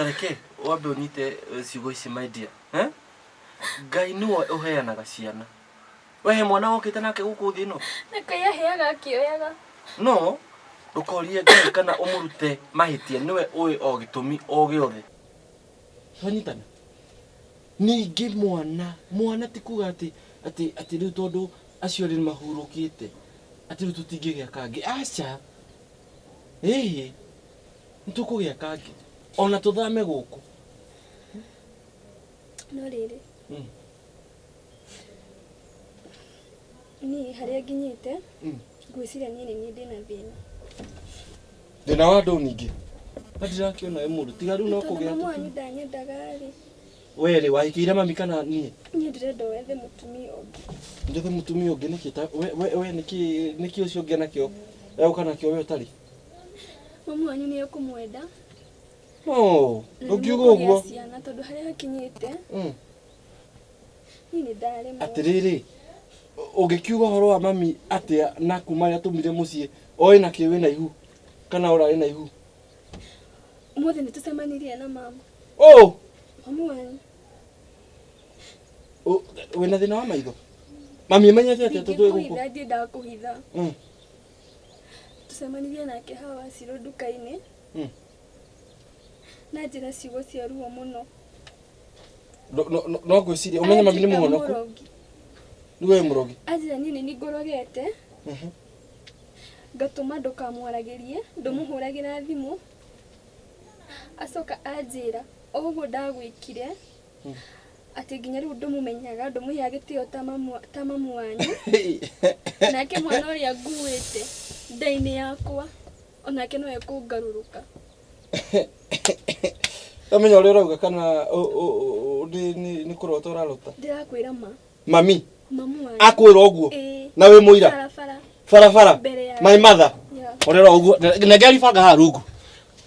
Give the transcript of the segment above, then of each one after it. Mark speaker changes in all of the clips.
Speaker 1: Tareke wambe ũnyite ciugo ici, my dear, eh? Ngai nĩwe ũheanaga ciana. We he mwana wokĩte nake gũkũ thĩ ĩno?
Speaker 2: Na Ngai aheaga akĩoyaga.
Speaker 1: No ndũkorie Ngai kana ũmũrute mahĩtia, nĩwe ũĩ o gĩtũmi o gĩothe. Twanyitana? Ningĩ mwana, mwana ti kuga atĩ atĩ atĩ rĩu tondũ acio erĩ nĩmahurũkĩte atĩ rĩu tũtingĩgĩa kangĩ. Aca! Ĩhĩ, nĩtũkũgĩa kangĩ ona tũthame gũkũ.
Speaker 2: No rĩrĩ, niĩ harĩa nginyĩte, ngwĩciria niĩ nĩ niĩ ndĩna thĩna.
Speaker 1: Thĩna wa ndũ ningĩ? Na ndirakĩona wĩ mũndũ tiga rĩu no
Speaker 2: Tondũ
Speaker 1: kũgĩa
Speaker 2: mamu wanyu ndanyendaga rĩ,
Speaker 1: We rĩ, wahikĩire mami kana niĩ?
Speaker 2: Niĩ ndĩrenda wethe mũtumia ũngĩ.
Speaker 1: Njethe mũtumia ũngĩ nĩkĩ? Ta we we we nĩkĩ nĩkĩ ũcio ũngĩ enakĩo egũka nakĩo we ũtarĩ?
Speaker 2: Mamu wanyu nĩ ekũmwenda.
Speaker 1: No,
Speaker 2: Na nĩ
Speaker 1: ndũngiuga
Speaker 2: mũkũgĩa
Speaker 1: ũguo.
Speaker 2: ciana tondũ harĩa hakinyĩte niĩ nĩ ndaremwo.
Speaker 1: Atĩrĩrĩ, ũngĩkiuga ũhoro wa mami atĩa na kuma rĩrĩa tumire mũciĩ oĩ nakĩ wĩna ihu kana ũrarĩ na ihu?
Speaker 2: Ũmũthĩ nĩ tũcemanirie na mama.
Speaker 1: Oh!
Speaker 2: Mamu wanyu.
Speaker 1: Wĩna thĩna wa maitho? Mami amenyete atĩa tondũ wĩ gũkũ?
Speaker 2: Ndingĩkũhitha, ndiendaga kũhitha. Tũcemanirie nake haha Wacirũ nduka-inĩ. Na njĩra ciugo cia ruo mũno.
Speaker 1: No ngwĩciria ũmenye mami nĩ
Speaker 2: Anjĩta
Speaker 1: mũhonoku.
Speaker 2: mũrogi.
Speaker 1: Nĩ we mũrogi.
Speaker 2: Anjĩra niĩ nĩ niĩ ngũrogete. Ngatũma ndũkamwaragĩrie, ndũmũhũragĩra thimũ. Acoka anjĩra o ũguo ndagwĩkire, atĩ nginya rĩu ndũmũmenyaga, ndũmũheaga gĩtĩo ta mamu wanyu. Nake mwana ũrĩa nguĩte nda-inĩ yakwa, onake no ekũngarũrũka.
Speaker 1: Ũramenya ũrĩa ũrauga kana nĩ kũrota ũrarota?
Speaker 2: Ndĩrakwĩra ma.
Speaker 1: Mami
Speaker 2: Mamu wanyu.
Speaker 1: Akwĩra ũguo?
Speaker 2: Ĩĩ.
Speaker 1: Na wĩ mũira?
Speaker 2: Barabara.
Speaker 1: Barabara?
Speaker 2: Mbere ya.
Speaker 1: My mother?
Speaker 2: Yeah.
Speaker 1: Ũrĩa ũrauga ũguo, nengera ibanga haha rungu.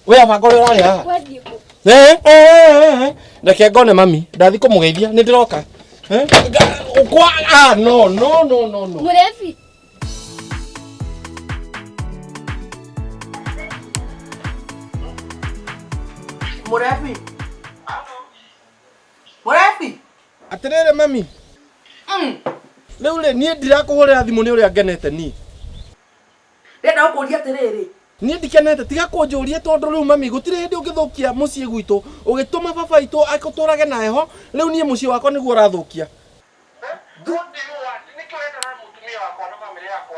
Speaker 1: We abanga ũrĩa ũrarĩ haha.
Speaker 2: Wathiĩ kũ?
Speaker 1: Eh, eh, eh, eh. Reke ngone mami, ndathi kũmũgeithia, nĩ ndĩroka. Eh? Kwa ah no no no no no.
Speaker 2: Mũrebi.
Speaker 3: Mũrebi. Mũrebi.
Speaker 1: Atĩrĩrĩ mami. Rĩu rĩ niĩ ndirakũhũrĩra thimũ nĩ ũrĩa ngenete niĩ.
Speaker 3: Ndĩrenda gũkũria atĩrĩrĩ.
Speaker 1: Niĩ ndikenete, tiga kũnjũria tondũ rĩu mami gũtirĩ hĩndĩ ũngĩthũkia mũciĩ gwitũ ũgĩtũma baba witũ akũtũrage na heho, rĩu niĩ mũciĩ wakwa nĩguo ũrathũkia.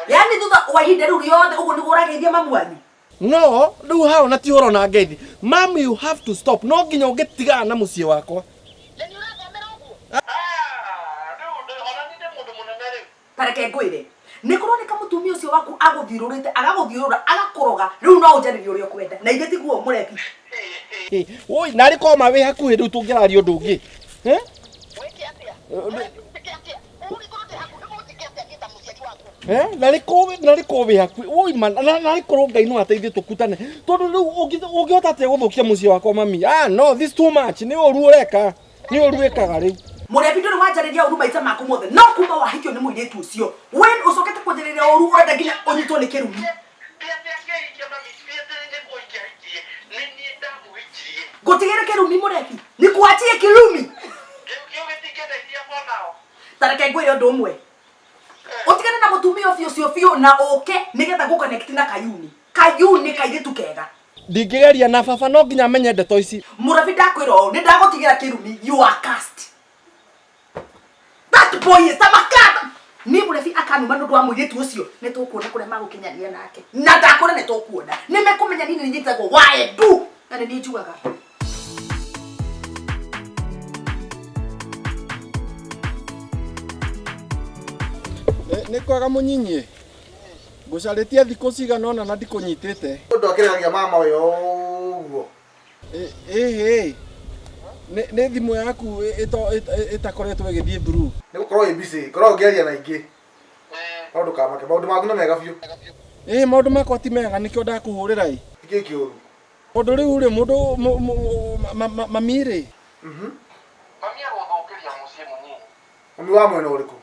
Speaker 3: Yaani thutha wa ihinda rĩu rĩothe ũguo nĩguo ũrageithia mamu wanyu?
Speaker 1: No, rĩu haha ona ti ũhoro na ngeithi. Mum you have to stop. No nginya ũngĩtigana na mũciĩ wakwa.
Speaker 3: Ta reke ngwĩre, nĩ kũroneka mũtumia ũcio waku agũthiũrũrĩte, agagũthiũrũra, agakũroga, rĩu no ũnjarĩrie ũrĩa ũkwenda. Na ithe tiguo, mũrebi?
Speaker 1: Woi, narĩ korwo ma wĩ hakuhĩ rĩu tũngĩararia ũndũ ũngĩ. Eh? Eh, narĩ korwo narĩ korwo wĩ hakuhĩ. Woi ma, narĩ korwo Ngai no ateithie tũkutane. Tondũ rĩu ũngĩhota atĩa gũthũkia mũciĩ wakwa mami? Ah, no, this too much. Nĩ ũru ũreka. Nĩ ũru wĩkaga rĩu.
Speaker 3: Mũrebi ndũrĩ wanjarĩria ũru maita maku mothe no kuma wahikio nĩ mũirĩtu ũcio we ũcokete kwanjarĩria ũru ũrenda nginya ũnyitwo nĩ kĩrumi. Ngũtigĩre kĩrumi mũrebi nikuachie kĩrumi. Ta reke ngwĩre ũndũ ũmwe ũtigane na mũtumia ũcio ũcio biũ na ũke nĩgetha gũ connect na Kayuni. Kayuni kairĩtu kega.
Speaker 1: Ndingĩgeria na baba no nginya amenye ndeto ici.
Speaker 3: Mũrabi ndakwĩra ũũ nĩ ndagũtigĩra kĩrumi you are cursed. That boy is tamakata. Niĩ mũrebi akanuma nĩ ũndũ wa mũirĩtu ũcio nĩ tũkuona kũrĩa magũkinyania nake na ndakũra nĩ tũkuona nĩ mekũmenya niĩ nĩ nyitagwo waendu na nĩ niĩ njugaga.
Speaker 1: Nĩ kwega mũnyinyi? Ngũcarĩtie thikũ cigana ũna na ndikũnyitĩte.
Speaker 4: Mũndũ akĩregagia mama ũyũ ũguo.
Speaker 1: Ĩhĩ, nĩ thimũ yaku ĩtakoretwo ĩgĩthiĩ through.
Speaker 4: Nĩ gũkorwo ĩ busy, ngoragwo ngĩaria na aingĩ. No ndũkamake, maũndũ maku nĩ mega biũ.
Speaker 1: Ĩĩ maũndũ makwa ti mega nĩkĩo ndakũhũrĩra ĩ.
Speaker 4: Nĩkĩĩ kĩũru?
Speaker 1: Tondũ rĩu rĩ mũndũ mami rĩ.
Speaker 4: Mami agũthũkĩria mũciĩ mũnyinyi. Mami wa mwena ũrĩkũ?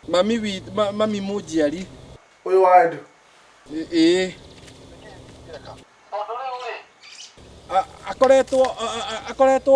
Speaker 1: Mami witũ, mami mũnjiari.
Speaker 4: Ũyũ wa Edu?
Speaker 1: Ĩĩ.
Speaker 4: Tondũ rĩu rĩ.
Speaker 5: Akoretwo akoretwo.